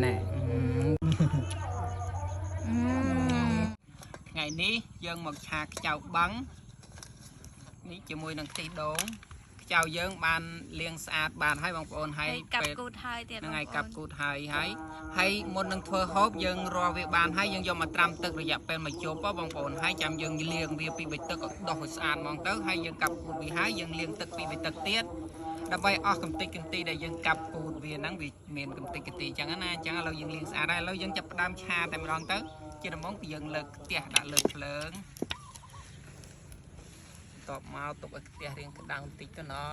ណែថ្ងៃនេះយើងមកឆាខ្ចៅបឹងនេះជាមួយនឹងខ្ទិះដូងខ្ចៅយើងបានលាងស្អាតបានហើយបងប្អូនហើយ ហើយកាប់គូតហើយទៀត ហ្នឹងហើយកាប់គូតហើយហើយហើយមុននឹងធ្វើហូបយើងរាស់វាបានហើយយើងយកមកត្រាំទឹករយៈពេលមួយជប់ហ៎បងប្អូនហើយចាំយើងលាងវាពីបិទឹកឲ្យដោះឲ្យស្អាតហ្មងទៅហើយយើងកាប់គូតវាហើយយើងលាងទឹកពីបិទឹកទៀតដើម្បីអស់កំទេចកំទីដែលយើងកាប់គូតវាហ្នឹងវាមានកំទេចកំទីអញ្ចឹងណាអញ្ចឹងឥឡូវយើងលាងស្អាតហើយឥឡូវយើងចាប់ផ្ដើមឆាតែម្ដងទៅជាដំបូងគឺយើងលើកខ្ទះដាក់លើភ្លើងតបមកទុកឲ្យខ្ទះរៀងក្តៅបន្តិចទៅណោះ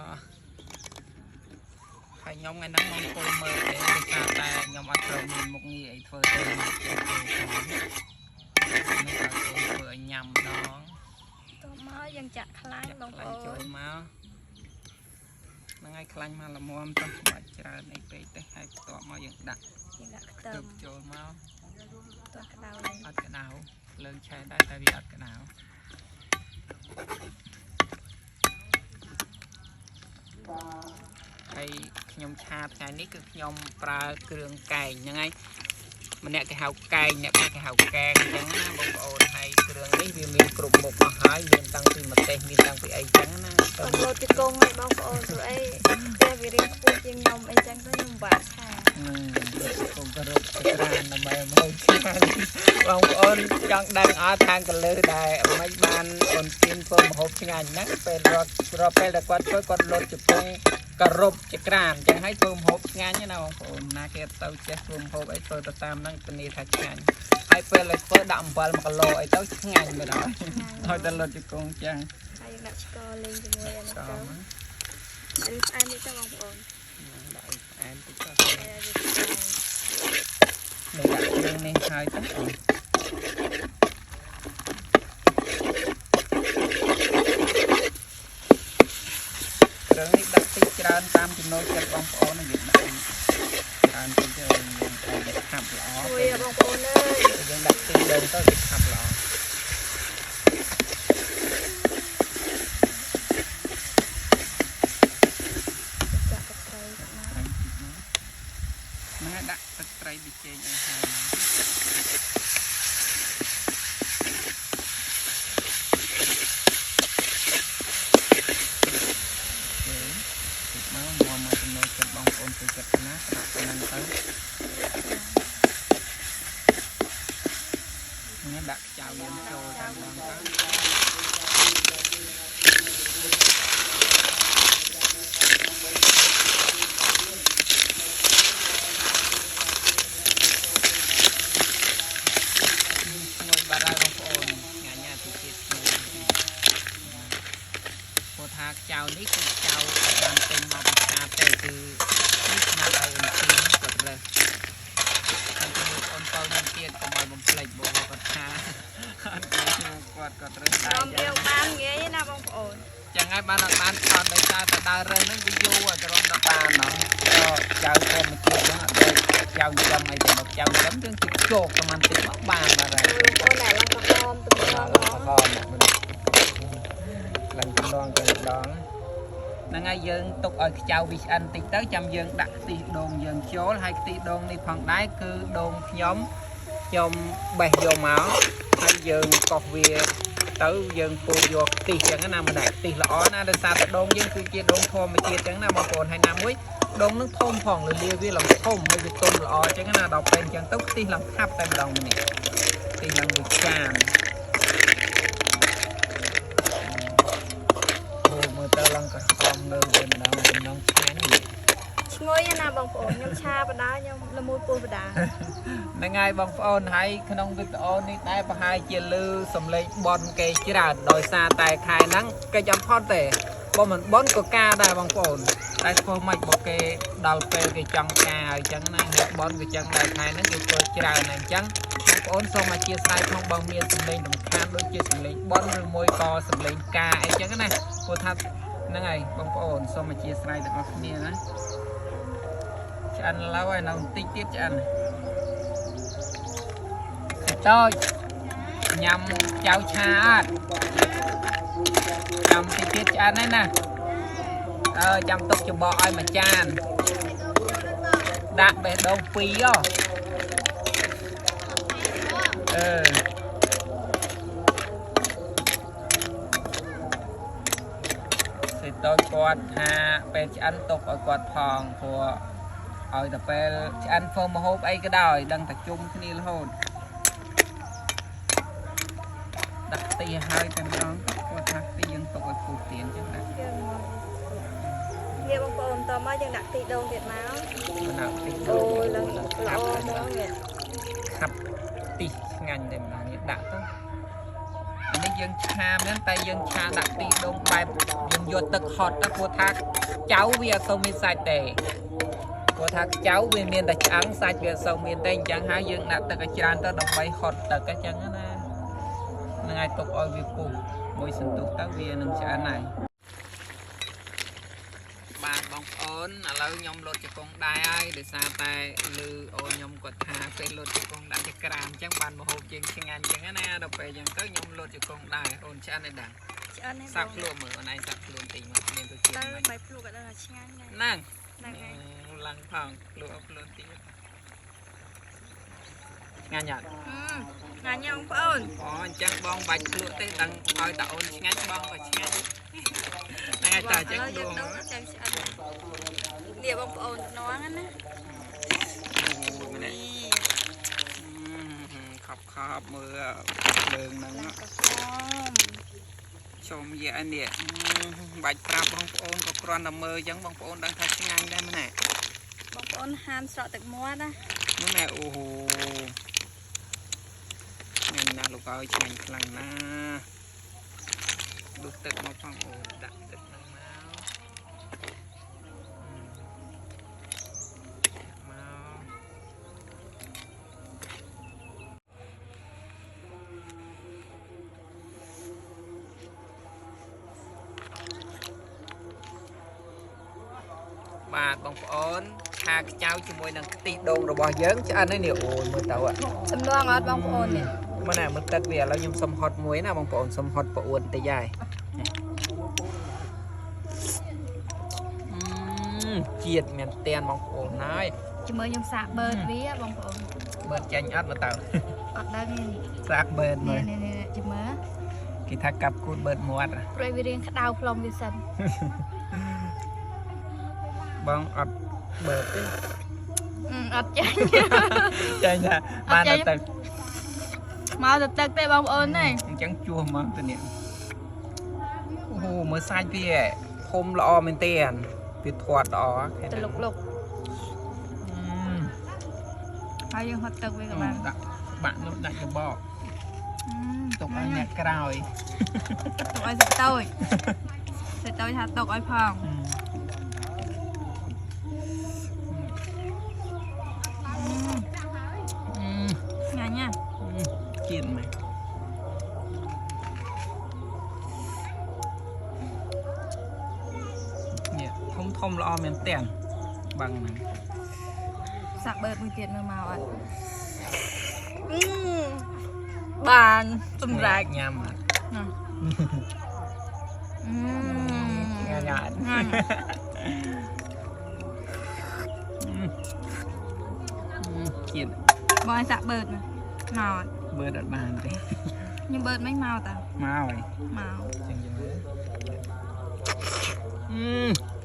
ហើយខ្ញុំថ្ងៃហ្នឹងមកអង្គុយមើលទេដោយសារតែខ្ញុំអត់ត្រូវមានមុខងារអីធ្វើទេខ្ញុំចេះធ្វើផងនេះឲ្យកូនធ្វើឲ្យញ៉ាំម្ដង តមកយើងចាក់ខ្លាញ់ ចាក់ បង ខ្លាញ់ ប្អូន ចូលមកហ្នឹងហើយខ្លាញ់មកល្មមទៅបាច់ច្រើនអីពេកទេហើយបន្ទាប់មកយើងដាក់ យើងដាក់ខ្ទឹម ទឹកចូលមក តោះក្តៅនេះ អត់ក្តៅភ្លើងឆេះដែរតែវាអត់ក្តៅហើយខ្ញុំឆាថ្ងៃនេះគឺខ្ញុំប្រើគ្រឿងកែងហ្នឹងហើយ ម្នាក់គេហៅកែងអ្នកខ្លះគេហៅកែងអញ្ចឹងណាបងប្អូនហើយគ្រឿងនេះវាមានគ្រប់មុខអស់ហើយមានតាំងពីម្ទេសមានតាំងពីអីចឹងណា កូនលោតជង្គង់ឲ្យបងប្អូនព្រោះអីតែវារៀងខ្ពស់ជាងខ្ញុំអីចឹងទៅខ្ញុំបាក់ឆា កុំក៏រកក្រានដើម្បីមកឆ្ងាញ់បងប្អូនចង់ដឹងអត់ខាងកលើដែរមិនបានអូនគៀនធ្វើម្ហូបឆ្ងាញ់ហ្នឹងពេលរត់រកពេលដែលគាត់ធ្វើគាត់លត់ជង្គង់ក៏រົບចក្រានអញ្ចឹងហើយធ្វើម្ហូបឆ្ងាញ់ណាបងប្អូនណាគេអត់ទៅចេះធ្វើម្ហូបអីធ្វើទៅតាមហ្នឹងធានាថាឆ្ងាញ់ហើយពេលឲ្យធ្វើដាក់អំបិល1គីឡូអីទៅឆ្ងាញ់មែនអត់ឲ្យតែលត់ជង្គង់ចឹង ហើយយើងដាក់ឆ្ករលេងជាមួយអានេះ ត ទៅ មក វាផ្អែមតិចទៅបងប្អូន ដាក់ឲ្យផ្អែមតិចទៅ ហើយវាផ្អែម នឹងដាក់គ្រឿងនេះហើយទៅគ្រឿងនេះដាក់តិចច្រើនតាមចំណូលចិត្តបងប្អូនណាយើងដាក់ច្រើនតិចទៅយើងឲ្យវាខាប់ល្អ ជួយបងប្អូនអើយ យើងដាក់ទីដងទៅវាខាប់ល្អ ចាក់ទឹកត្រីទៅមក ហ្នឹងហើយដាក់ទឹកត្រីប៊ីចេងអីហើយអូខេមកមកមកចំណូលចិត្តបងប្អូនទៅចិត្តណាដាក់ប៉ុណ្ណឹងទៅនេះដាក់ខ្ចៅយើងចូលតាមដងទៅឈ្ងុយបាត់ហើយបងប្អូនញ៉ាញ៉ាទីជាតិឈ្ងុយព្រោះថាខ្ចៅនេះគឺខ្ចៅបានទិញមកពីផ្សារទេគឺនេះស្នាដៃអន្ទាគាត់រើសហើយជាមួយអូនតូចនឹងទៀតកុំឲ្យបំភ្លេចបងគាត់ថាអត់គេខ្ញុំគាត់គាត់រើសដែរ រំរាវបានងាយណាបងប្អូន ចឹងហើយបានអត់បានថតដោយសារតែដើររើសហ្នឹងវាយូរឲ្យក្រុមដល់បានណោះក៏ចៅធម្មជាតិហ្នឹងអត់ដូចចៅចិញ្ចឹមអីទេមកចៅចិញ្ចឹមយើងគឺជោគប្រហែលតិចមកបានបាទហើយ បងប្អូនដែលឡើងក្រហមទំនង ឡើងក្រហមឡើងចំណងទៅម្ដងហ្នឹងហើយយើងទុកឲ្យខ្ចៅវាឆ្អិនតិចទៅចាំយើងដាក់ខ្ទិះដូងយើងចូលហើយខ្ទិះដូងនេះផងដែរគឺដូងខ្ញុំខ្ញុំបេះយកមកហើយយើងកោសវាទៅយើងពូយកខ្ទិះចឹងណាមិនដែរខ្ទិះល្អណាដោយសារតែដូងយើងគឺជាដូងធម្មជាតិចឹងណាបងប្អូនហើយណាមួយដូងនឹងធំផងលលាវាឡើងធំហើយវាទុំល្អចឹងណាដល់ពេលចឹងទៅខ្ទិះឡើងខាប់តែម្ដងនេះខ្ទិះឡើងមួយចាន អូមើលទៅឡើងក្រហមនៅតែម្ដងចំណងឆ្ងាញ់នេះ ឈ្ងុយណាបងប្អូនខ្ញុំឆាបដាខ្ញុំល្មូលពោះបដា ហ្នឹងហើយបងប្អូនហើយក្នុងវីដេអូនេះដែរប្រហែលជាលឺសំឡេងបនគេច្រើនដោយសារតែខែហ្នឹងគេចាំផុតទេបើមិនបនក៏ការដែរបងប្អូនតែធ្វើម៉េចបើគេដល់ពេលគេចង់ការហើយអញ្ចឹងណាហើយបនក៏ចឹងដែរខែហ្នឹងគេធ្វើច្រើនណាស់អញ្ចឹងបងប្អូនសូមអធិស្ឋានក្នុងបើមានសំឡេងរំខានដូចជាសំឡេងបនឬមួយក៏សំឡេងការអីចឹងណាព្រោះថាហ្នឹងហើយបងប្អូនសូមអធិស្ឋានទាំងអស់គ្នាណាឆ្អិនឡើយហើយនៅបន្តិចទៀតឆ្អិន តូចញ៉ាំចៅឆាអត់ចាំតិចទៀតឆ្អិនហើយណាអើចាំទុកច្បកឲ្យមួយចានដាក់បេះដូងពីរហ៎ សេតូចគាត់ថាពេលឆ្អិនទុកឲ្យគាត់ផងព្រោះឲ្យតែពេលឆ្អិនធ្វើម្ហូបអីក៏ដោយដឹងតែជុំគ្នារហូតដាក់ខ្ទិះឲ្យតែម្ដងគាត់ថាខ្ទិះយើងទុកឲ្យពុះទៀនចឹងណា យើងមកនេះបងប្អូនតមកយើងដាក់ខ្ទិះដូងទៀតមក ដាក់ខ្ទិះ អូយឡើងល្អហ្មងនេះ ខាប់ខ្ទិះឆ្ងាញ់តែម្ដងនេះដាក់ទៅអានេះយើងឆាមែនតែយើងឆាដាក់ខ្ទិះដូងបែបយើងយកទឹកហត់ទៅព្រោះថាចៅវាអត់សូវមានសាច់ទេព្រោះថាចៅវាមានតែឆ្អឹងសាច់វាអត់សូវមានទេអញ្ចឹងហើយយើងដាក់ទឹកឲ្យច្រើនទៅដើម្បីហត់ទឹកអញ្ចឹងណាហ្នឹងហើយទុកឲ្យវាពុះមួយសន្ទុះទៅវានឹងឆ្អិនហើយបាទបងប្អូនឥឡូវខ្ញុំលត់ជង្គង់ដែរហើយដោយសារតែលឺអូនខ្ញុំគាត់ថាពេលលត់ជង្គង់ដាក់ចក្រាមអញ្ចឹងបានមហូបជាងឆ្ងាញ់អញ្ចឹងណាដល់ពេលអញ្ចឹងទៅខ្ញុំលត់ជង្គង់ដែរអូនឆ្អិនឯដឹង ឆ្អិនហើយ សាក់ខ្លួនមើលអូនឯងសាក់ខ្លួនតិចមកមានទៅជា ទៅ មិន បាយភ្លក់ក៏ដឹងថាឆ្ងាញ់ដែរ ហ្នឹង ហ្នឹងហើយ ឡើងផងខ្លួនខ្លួនតិចឆ្ងាញ់អត់ ឆ្ងាញ់បងប្អូន អូអញ្ចឹងបងបាច់ភ្លក់ទេដឹងឲ្យតាអូនឆ្ងាញ់បងក៏ឆ្ងាញ់ហ្នឹងហើយតាអញ្ចឹង យើង ដួង ដូងចាំឆ្អិននេះបងប្អូនតំណងណា អូយម្នាក់ខប់ខប់មើលលើងហ្នឹង ឡើងក្រហម ជុំយានេះបាច់ប្រាប់បងប្អូនក៏គ្រាន់តែមើលអញ្ចឹងបងប្អូនដឹងថាឆ្ងាញ់ដែរម្នាក់ បងប្អូនហាមស្រក់ទឹកមាត់ណា នោះណែអូហូឆ្ងាញ់ណាស់លោកអើយឆ្ងាញ់ខ្លាំងណាស់ដុសទឹកមកផងអូដាក់ទឹកហ្នឹងមកមកបាទបងប្អូនឆាខ្ចៅជាមួយនឹងខ្ទិះដូងរបស់យើងឆ្អិនហើយនេះអូយមើលទៅ សំឡងអត់បងប្អូននេះ មើលណាមើលទឹកវាឥឡូវខ្ញុំសុំហត់មួយណាបងប្អូនសុំហត់ប្អូនតិចហើយជាតិមែនតានបងប្អូនហើយ ជាមួយខ្ញុំសាកបឺតវាបងប្អូន បើចាញ់អត់មើលទៅ អត់ដឹងទេ សាកបើមើល នេះនេះជាមួយ គេថាកាប់គូតបើមាត់ ព្រោះវារៀងក្តៅផ្លុំវាសិន បងអត់បើទេ អត់ចាញ់ ចាញ់ថាបានតែទឹក មកទៅទឹកទេបងប្អូនទេ អញ្ចឹងជួសមកទៅនេះអូហូមើលសាច់វាធំល្អមែនទេវាធាត់ល្អ ទៅលុកលុកហើយយើងហត់ទឹកវាក៏បាន ដាក់បាក់នោះដាក់ច្បកទុកឲ្យអ្នកក្រោយ ទុកឲ្យសិតូចសិតូចថាទុកឲ្យផងឆ្ងាញ់ណា ជាតិមែននេះធំធំល្អមែនទែនបាំងហ្នឹង សាក់បឺតមួយទៀតមើលមកអត់បានសម្រេច ញ៉ាំអត់ ណា ញ៉ាំអត់ជាតិ បងឲ្យសាក់បឺតមកអត់ បឺតអត់បានទេ ខ្ញុំបឺតមិនមកតា មកហើយ មក ចឹងយល់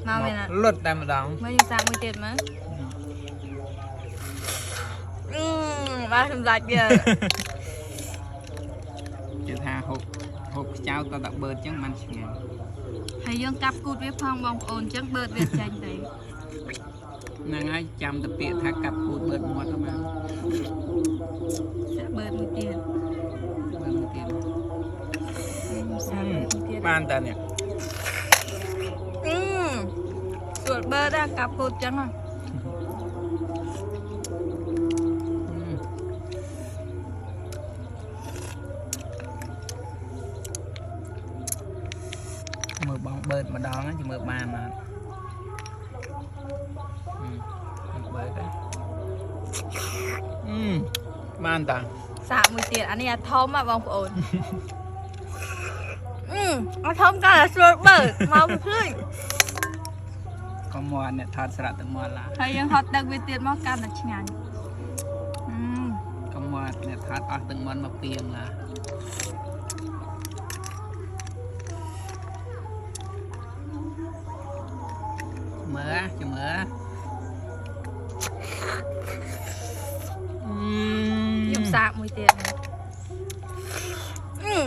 មកមែនអត់ លុតតែម្ដង មើលខ្ញុំសាក់មួយទៀតមើលអឺបានសម្រេចទៀត ជឿថាហូបហូបខ្ចៅតតែបឺតចឹងបានឆ្ងាញ់ ហើយយើងកាប់គូតវាផងបងប្អូនអញ្ចឹងបឺតវាចេញទៅ ហ្នឹងហើយចាំតែពាក្យថាកាប់គូតបឺតមាត់ទៅបាន សាក់បឺតមួយទៀត បឺតមួយទៀត សាក់បឺតមួយទៀត បានតើនេះ អឺស្រួលបឺតអាកាប់គូតចឹងហ៎ មើលបងបឺតម្ដងហ្នឹងជមើលបានអត់បឺតអឺបានតា សាក់មួយទៀតអានេះអាធំហ៎បងប្អូនអឺអាធំកាន់តែស្រួលបឺតមកភ្លឺ ក៏មាត់អ្នកថតស្រៈទឹកមាត់ឡា ហើយយើងហត់ទឹកវាទៀតមកកាន់តែឆ្ងាញ់អឺ ក៏មាត់ តអ្នកថតអស់ទឹកមាន់មកពីងឡាមើលចាំមើល ខ្ញុំសាកមួយទៀតអឺ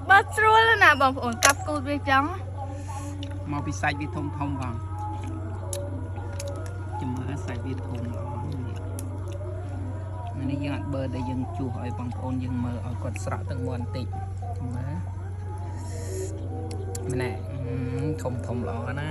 បើស្រួលណាស់បងប្អូនកាប់គូតវាចឹង មកពីសាច់វាធំធំផងចាំមើលសាច់វាធំល្អនេះនេះយើងអត់បើដែលយើងជួសឲ្យបងប្អូនយើងមើលឲ្យគាត់ស្រក់ទឹកមាន់បន្តិចមើលម្នាក់ធំធំល្អណា